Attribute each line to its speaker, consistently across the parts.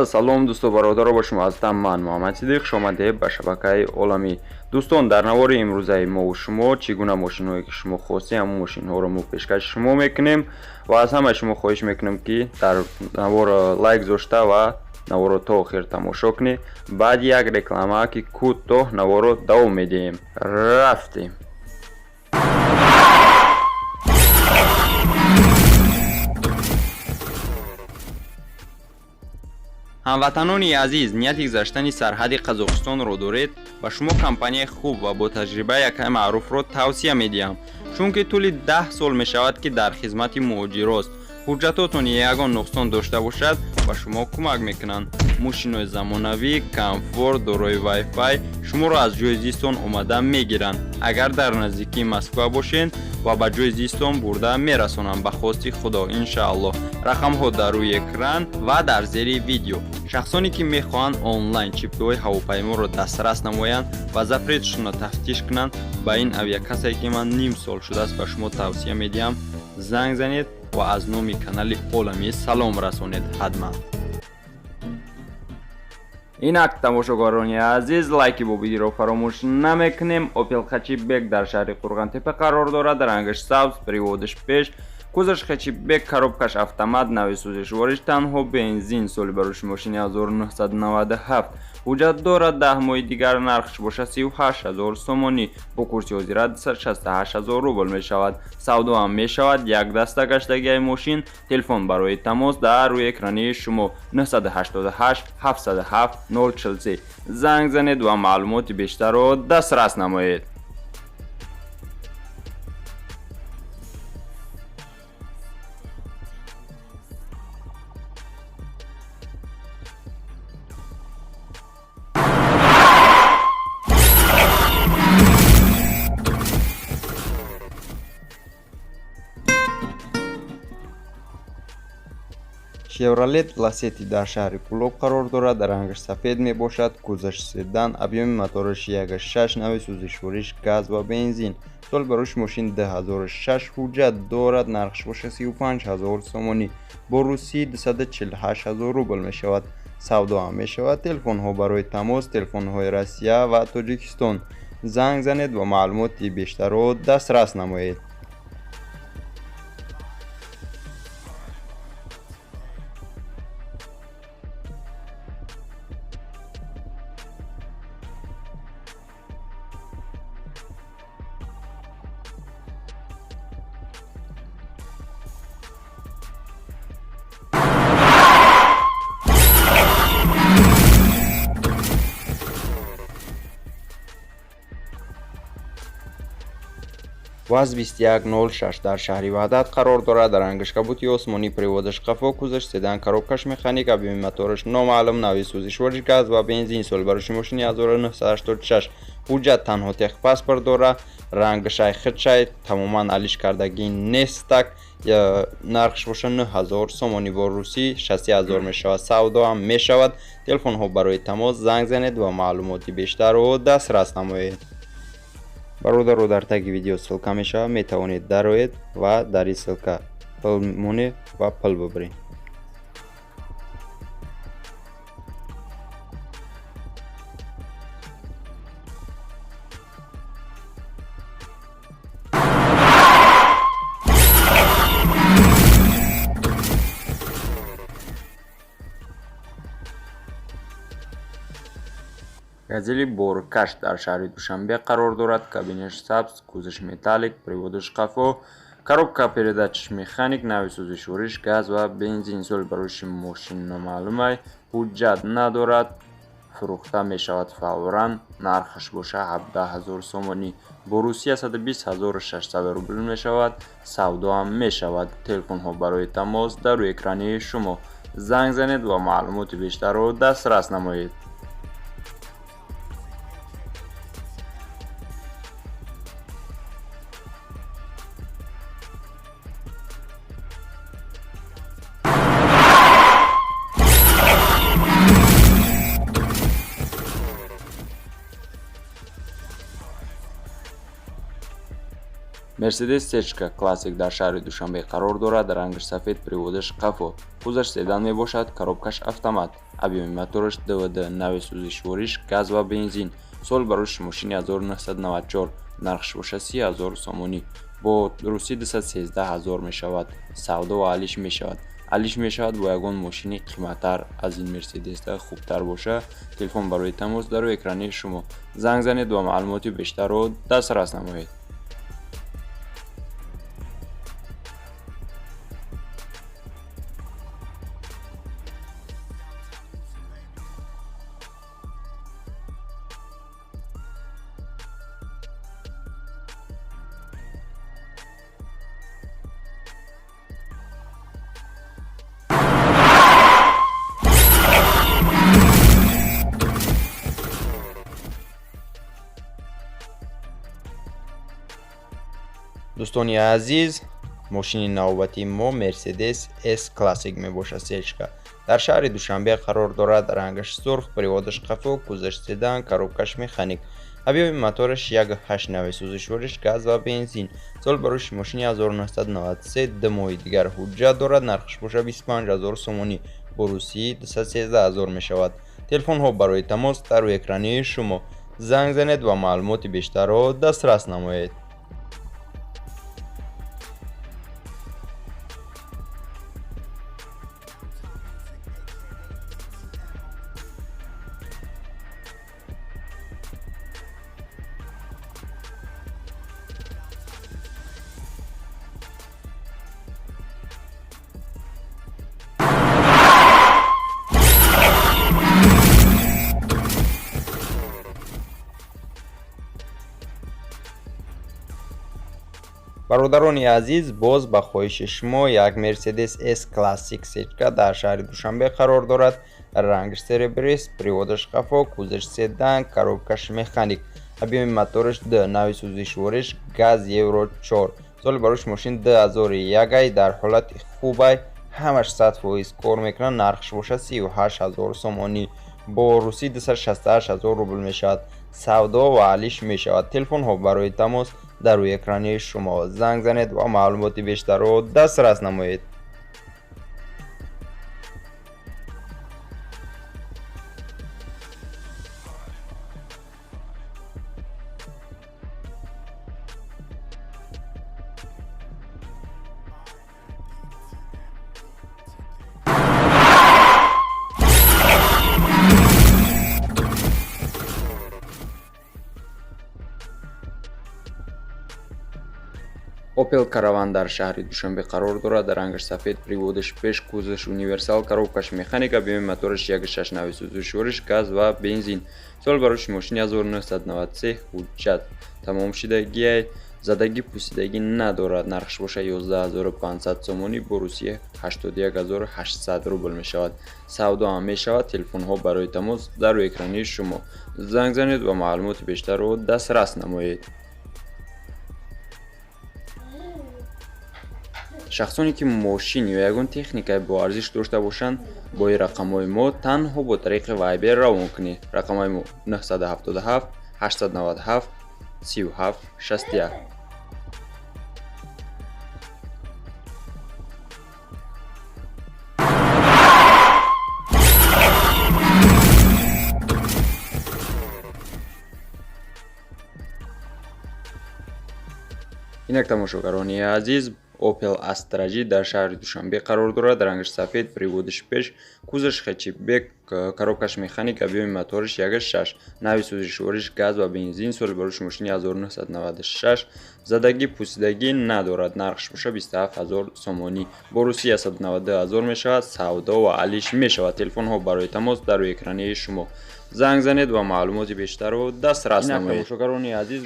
Speaker 1: Салом дӯсту бародаро, бо шумо ҳастам ман Муҳаммад Сидиқ. Хуш омадед ба шабакаи Оламӣ. Дӯстон, дар навори имрӯзаи мо шумо чӣ гуна мошинҳое ки шумо хостед, ҳамон мошинҳоро мо пешкаши шумо мекунем ва аз ҳамаи шумо хоҳиш мекунем ки дар навор лайк гузошта ва наворро то охир тамошо кунед. Баъд як реклама ки кӯтоҳ наворро давом медиҳем. Рафтем. Ҳамватанони азиз, нияти гузаштани сарҳади Қазоқистонро доред, ба шумо компанияи хуб ва бо таҷриба якай маъруфро тавсия медиҳам, чунки тӯли 10 сол мешавад ки дар хизмати муҳоҷирост. Ҳуҷҷатотон ягон нуқсон дошта бошад, ба шумо кӯмак мекунанд. Мошинои замонавӣ, комфорт, дорои вай-фай шуморо аз ҷои зистон омада мегиранд. Агар дар наздикии Москва бошед ва ба ҷои зистон бурда мерасонанд ба хости Худо, иншааллоҳ. Рақамҳо дар рӯи экран ва дар зери видео. Шахсоне ки мехоҳанд онлайн чиптаҳои ҳавопайморо дастрас намоянд ва запретшонро тафтиш кунанд, ба ин авиакассае ки ман ним сол шудааст ба шумо тавсия медиҳам, занг занед ва аз номи канали Оламӣ салом расонед ҳатман. Инак тамошогарони азиз, лайки бобидиро фаромӯш намекунем. Opel хэтчбек дар шаҳри Қурғонтепа қарор дорад, рангаш сабз, приводаш пеш, кузовш хэтчбек, коробкаш автомат, нави сӯзишвориш танҳо бензин, соли барои мошини 1997. Ҳуҷҷат дорад 10 моҳи дигар, нархш бошад 38 000 сомонӣ, бо курси ҳозира 268 000 рубл мешавад. Савдо ҳам мешавад, як даста гаштагиаи мошин. Телефон барои тамос дар рӯи экрани шумо 988 707 043. Занг занед ва маълумоти бештарро дастрас намоед. Chevrolet Lacetti дар шаҳри Кӯлоб қарор дорад, рангаш сафед мебошад, кузовш седан, объёми мотораш 1.6, нави сӯзишвориш газ ва бензин. Соли барои мошин 2006, ҳуҷҷат дорад, нархш бошад 35 000 сомонӣ, бо русӣ 248 000 рубл мешавад. Савдо ҳам мешавад. Телефонҳо барои тамос, телефонҳои Россия ва Тоҷикистон. Занг занед ва маълумоти бештарро дастрас намоед. ВАЗ 2106 дар шаҳри Ваҳдат қарор дорад, рангаш кабути осмонӣ, приводаш қафо, кузовш седан, коробкаш механик, объёми мотораш номаълум, нави сӯзишвориш газ ва бензин, соли барои мошини 1986. Ҳуҷҷат танҳо техпаспорт дорад, рангаш худшай тамоман алиш кардагӣ нестак, нархш бошад 9000 сомонӣ, бо русӣ 60000 мешавад. Савдо ҳам мешавад. Телефонҳо барои тамос, занг занед ва маълумоти бештарро дастрас намоед. Бародаро, дар таги видео ссылка мешавад, метавонед дароед ва дар ин ссылка пул монед ва пул бибаред. Газели боркаш дар шаҳри Душанбе қарор дорад, кабинаш сабз, кузовш металлик, приводаш қафо, коробка передачаш механик, нави сӯзишвориш газ ва бензин, соли барои мошин номаълумай, ҳуҷҷат надорад, фурӯхта мешавад фавран, нархаш бошад 17 000 сомонӣ, бо Русия 120 600 рубл мешавад. Савдо ҳам мешавад. Телефонҳо барои тамос дар рӯи экрани шумо. Занг занед ва маълумоти бештарро дастрас намоед. Мерседес Сечка Классик дар шаҳри Душанбе қарор дорад, рангаш сафед, приводаш қафо, кузовш седан мебошад, коробкаш автомат. Объёми мотораш 2,2, нави сӯзишвориш газ ва бензин. Сол барои мошини 1994, нархш бошад 30 000 сомонӣ. Бо русӣ 213 000 мешавад. Савдо ва алиш мешавад. Алиш мешавад бо ягон мошини қиматтар аз ин Мерседес хубтар боша. Телефон барои тамос дар рӯи экрани шумо. Занг занед ва маълумоти бештарро дастрас намоед. Дӯстони азиз, мошини навбатии мо Mercedes S Classic мебошад, сечка. Дар шаҳри Душанбе қарор дорад, рангаш сурх, приводаш қафо, кузаш седан, коробкаш механик. Объёми мотораш 1,8, нави сӯзишвориш газ ва бензин. Сол барои мошини 1993, 2 моҳи дигар ҳуҷҷат дорад, нархаш бошад 25 000 сомонӣ, бо русӣ 213 000 мешавад. Телефонҳо барои тамос дар рӯи экрани шумо. Занг занед ва маълумоти бештарро дастрас намоед. Бародарони азиз, боз ба хоҳиши шумо як Mercedes S Classic сечка дар шаҳри Душанбе қарор дорад. Рангаш серебрист, приводаш қафо, кузаш седан, коробкаш механик. Объёми мотораш 2, нави сӯзишвориш газ Евро 4. Соли барои мошин 2001, дар ҳолати хубай, ҳамаш 100% кор мекунад, нархш бошад 38 000 сомонӣ. Бо русӣ 268 000 рубл мешавад. Савдо ва алиш мешавад. Телефонҳо барои тамос дар рӯи экрани шумо. Занг занед ва маълумоти бештарро дастрас намоед. Opel Caravan дар шаҳри Душанбе қарор дорад. Рангаш сафед, приводаш пеш, кузаш универсал, коробкаш механика, объёми мотораш 1,6, нави сӯзишвориш газ ва бензин. Сол барои мошини 1993, ҳуҷҷат тамом шудагиай, задагӣ пусидагӣ надорад. Нархш бошад 11500 сомонӣ, бо русия 81800 рубл мешавад. Савдо ҳам мешавад. Телефонҳо барои тамос дар рӯи экрани шумо. Занг занед ва маълумоти бештарро дастрас намоед. Шахсоне ки мошин ё ягон техникаи боарзиш дошта бошанд, бо ин рақамҳои мо танҳо бо тариқи Viber равон кунед. Рақамҳои мо 977 897 37 61. Инак тамошогарони азиз, Opel Astra J дар шаҳри Душанбе қарор дорад. Рангаш сафед, приводаш пеш, кузаш хэтчбек, коробкаш механик, объёми мотораш 1,6, нави сӯзишвориш газ ва бензин. Соли барои мошини 1996, задагӣ пусидагӣ надорад. Нархш бошад 27 000 сомонӣ, бо русия 192 000 мешавад. Савдо ва алиш мешавад. Телефонҳо барои тамос дар рӯи экрани шумо. Занг занед ва маълумоти бештарро дастрас намоед.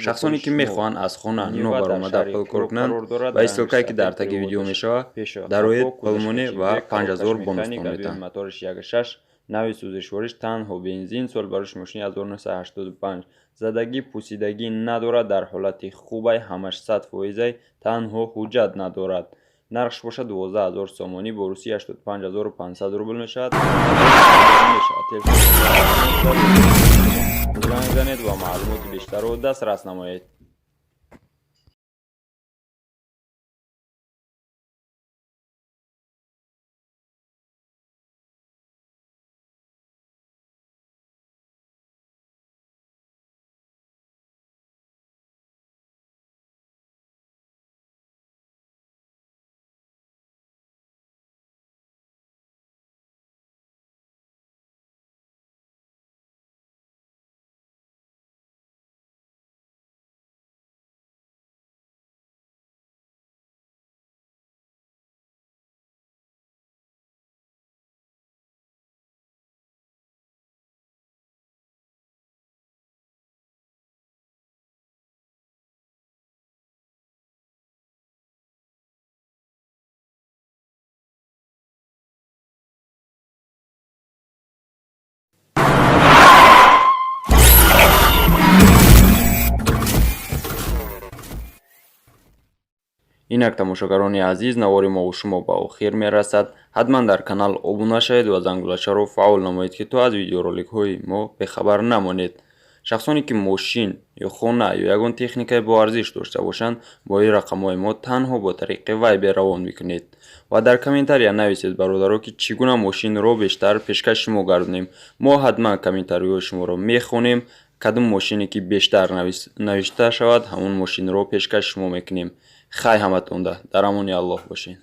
Speaker 1: Шахсоне ки мехоҳанд аз хона нобаромада пул кор кунанд, ба ссилкае ки дар таги видео мешавад, дароед, пул монед ва 5000 бонустон метаҳанд. Мотораш 1,6, нави сӯзишвориш танҳо бензин. Сол барои мошини 1985, задагӣ пусидагӣ надорад, дар ҳолати хубай, ҳамаш 100%, танҳо ҳуҷҷат надорад. Нархш бошад 12 000 сомонӣ, бо русия 85500 рубл мешавад. Занг занед ва маълумоти бештарро дастрас намоед. Инак, тамошогарони азиз, навори мову шумо ба охир мерасад. Ҳатман дар канал обуна шавед ва зангулачаро фаъол намоед, ки то аз видеороликҳои мо бехабар намонед. Шахсоне ки мошин ё хона ё ягон техникаи боарзиш дошта бошанд, бо ин рақамҳои мо танҳо бо тариқи Вайбер равон мекунед ва дар комментария нависед, бародаро, ки чӣ гуна мошинро бештар пешкаши шумо гардонем. Мо ҳатман комментариҳои шуморо мехонем. Кадом мошине ки бештар навишта шавад, ҳамон мошинро пешкаши шумо мекунем. Хай, ҳаматонда дар амони Аллоҳ бошед.